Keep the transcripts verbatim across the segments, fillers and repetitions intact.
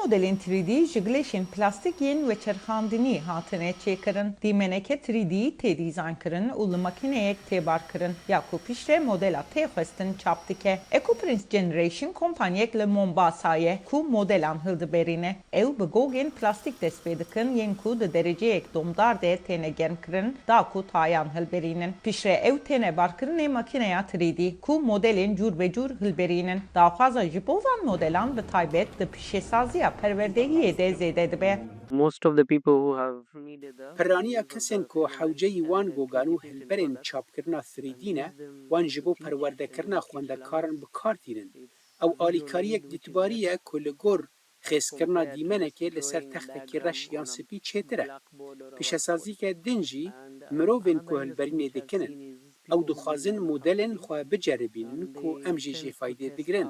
Modelên three D ji gilêşên plastîk yên veçerxandinî hatine çêkirin. Dîmeneke three D tê dîzaynkirin û li makîneyek tê barkirin, ya ku piştre modela tê xwestin çap dike. EcoPrints Generation kompanyek li Mombasa ye ku modelan hildiberîne. Ew bi gogên plastîk dest pê dikin yên ku di dereceyek domdar de têne germkirin, da ku tayan hilberînin. Piştre ew têne barkirinê makîneya three D ku modelên cûr be cûr hilberînin. Daxwaza ji bo van modelan bi taybet di pîşesaziya perwerdehiyê de zêde dibe. Most of the people who have needed the Piraniya kesên ku hewceyî wan gogan û hilberên çapkirina three D ne, wan ji bo perwerdekirina xwendekaran bi kar tînin. Ew alîkariyek dîtbarî ye ku li gor xêzkirina dîmenekê li ser textekî reş yan spî çêtir e. Pîşesazîke din jî mirovên ku hilberînê dikin in. Ew dixwazin modelên xwe biceribînin ku em jî jê faydê digirin.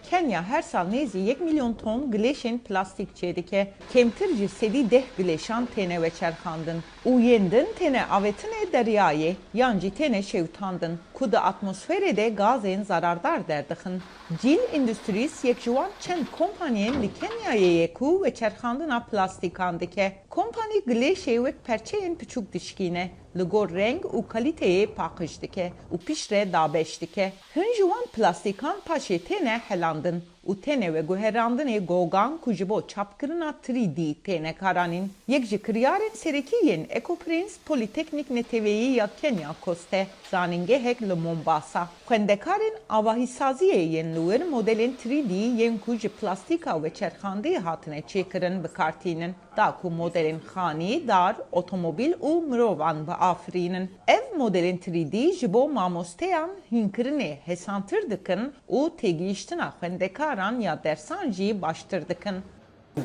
Kenya her sal nêzî yek milyon ton gilêşên plastîk çêdike. Kêmtir ji sedî deh gilêşan têne veçerxandin û yên din têne avêtinê deryayê yan jî têne şewitandin, ku di atmosferê de gazên zarardar derdixin. Cîl Industries yek ji wan çend kompaniyên li Kenyayê ye ku veçerxandina plastîkan dike. Kompanî gilêşê wek perçeyên piçûk dişkîne, li gor reng û kalîteyê paqij dike û piştre dabeş dike. Hin ji wan plastîkan paşê têne helandin û têne veguherandinê gogan ku ji bo çapkirina three D têne karanîn. Yek ji kiryarên serekî yên EcoPrints Polîteknîk Neteweyî ya Kenya Kost e, zanîngehek li Mombasa. Xwendekarên avahîsaziyê yên li wir modelên three D yên ku ji plastîka veçerxandî hatine çêkirin bi kar tînin. Da ku modelên xanî, dar, otomobîl û mirovan biafirînin. Ev modelên three D ji bo mamosteyan hînkirinê hesantir dikin û têgihiştina xwendekaran ya dersan jî baştir dikin.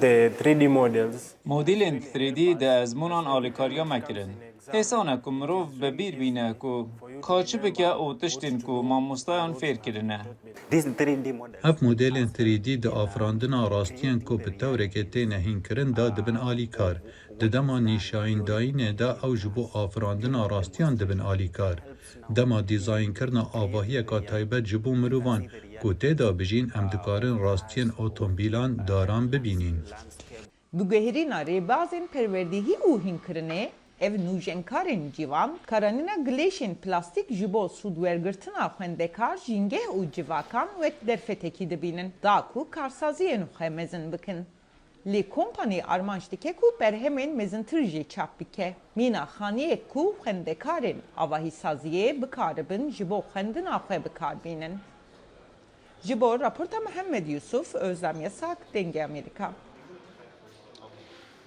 The three D models. Modîlên three D di ezmûnan alîkariya me kirin. Hêsan e ku mirov bi bîr bîne ku ka çi bike û tiştên ku mamostayan fêr kirine. These three D models. Ev modelên three D di afirandina rastiyên ku bi tewrekê têne hînkirin de dibin alîkar. Di dema nîşayîndayînê de ew ji bo afirandina rastiyan dibin alîkar. Dema dîzaynkirina avahiyeka taybet ji bo mirovan ku tê de bijîn, em dikarin rastiyên otomobîlan, daran bibînîn. Biguherîna rêbazên perwerdehî û hînkirinê, ev nûjenkarên ciwan karanîna gilêşên plastîk ji bo sûdwergirtina xwendekar, jîngeh û civakan wek derfetekî dibînin, da ku karsaziyên xwe mezin bikin. Lê kompanî armanc dike ku berhemên mezintir jî çap bike. Mîna xaniyek ku xwendekarên avahîsaziyê bikaribin ji bo xwendina xwe bi kar bînin. Ji bo raporta Mihemed Yusuf, Özlem Yasak, Dengê Amerîka.